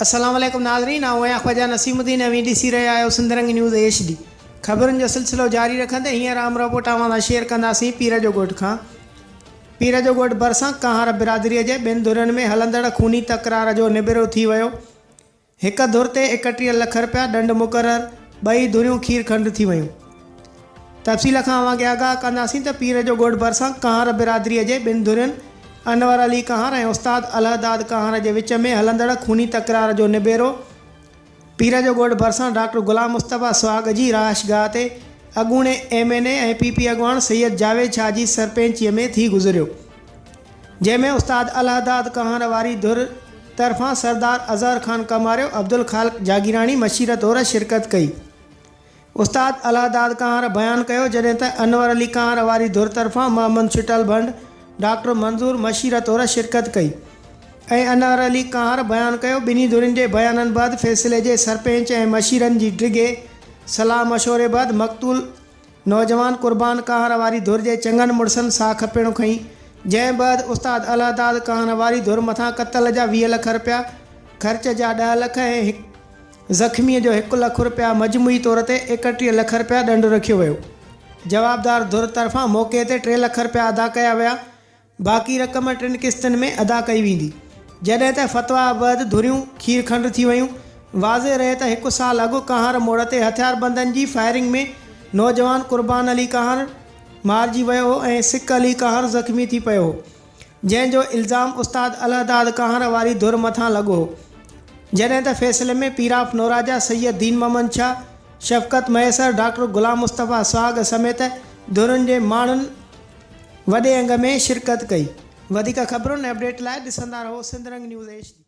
السلام عليڪم ناظرين آئون آهيان خواجه نسيم الدين اوهين ڏسي رهيا آهيو Sindh Rang news H D خبرن جو سلسلو جاري رکندي هينئر عام رپورٽ اوهان سان شيئر ڪنداسين پير جو ڳوٺ کان پير جو ڳوٺ ڀرسان ڪنهار برادري جي ٻن ڌرين ۾ هلندڙ خوني تڪرار جو نبيرو ٿي ويو هڪ ڌر تي 31 لک رپيا ڏنڊ مقرر، ٻئي ڌريون کير کنڊ ٿي ويون. تفصيل کان اوهان کي آگاهه ڪنداسين ته پير جو ڳوٺ ڀرسان ڪنهار برادريء جي ٻن ڌرين انور علي ڪنهار ۽ استاد الهداد ڪنهار جي وچ ۾ هلندڙ خوني تڪرار جو نبيرو پير جو ڳوٺ ڀرسان ڊاڪٽر غلام مصطفيٰ سهاڳ جي رهائشگاهه تي اڳوڻي M N A ۽ P P اڳواڻ سيد جاويد شاهه جي سرپئنچيء ۾ ٿي گذريو. جنهن ۾ استاد الهداد ڪنهار واري ڌر طرفان سردار اظهر خان ڪماريو، عبدالخالق جاگيراڻي مشير طور شرڪت ڪئي. استاد الهداد ڪنهار بيان ڪيو جڏهن ته انور علي ڪنهار واري ڌر طرفان محمد ڇٽل ڀنڊ، ڊاڪٽر منظور مشير طور شرڪت ڪئي ۽ انور علي ڪنهار بيان ڪيو. ٻنهي ڌرين جي بيانن بعد فيصلي جي سرپئنچ ۽ مشيرن جي ڊگهي صلاح مشوري بعد مقتول نوجوان قربان ڪانهر واري ڌر جي چڱن مڙسن ساک پڻ کنئي، جنهن بعد استاد الهداد ڪانهر واري ڌر مٿان قتل جا 20 لک رپيا، خرچ جا ڏهه لک ۽ هڪ زخميء جو هڪ لک رپيا مجموعي طور تي 31 لک رپيا ڏنڊ رکيو ويو. جوابدار ڌر طرفان موقعي تي ٽي لک رپيا ادا ڪيا ويا. باقي رقم ٽن قسطن ۾ ادا ڪئي ويندي. جڏهن ته فتويٰ بعد ڌريون کير کنڊ ٿي ويون. واضح رهي ته هڪ سال اڳ ڪنهار موڙ تي هٿياربندن جي فائرنگ ۾ نوجوان قربان علي ڪنهار مارجي ويو هو ۽ سڪ علي ڪنهار زخمي ٿي پيو هو، جنهن جو الزام استاد الهداد ڪنهار واري ڌر مٿان لڳو هو. جڏهن ته فيصلي ۾ پيراف نوراجا سيد دين محمد شاهه، شفقت مهيسر، ڊاڪٽر غلام مصطفيٰ سهاڳ سميت ڌرين جي ماڻهن وڏي انگ ۾ شرڪت ڪئي. وڌيڪ خبرن ۽ اپڊيٽ لاء ڏسندا رهو Sindh Rang news H D.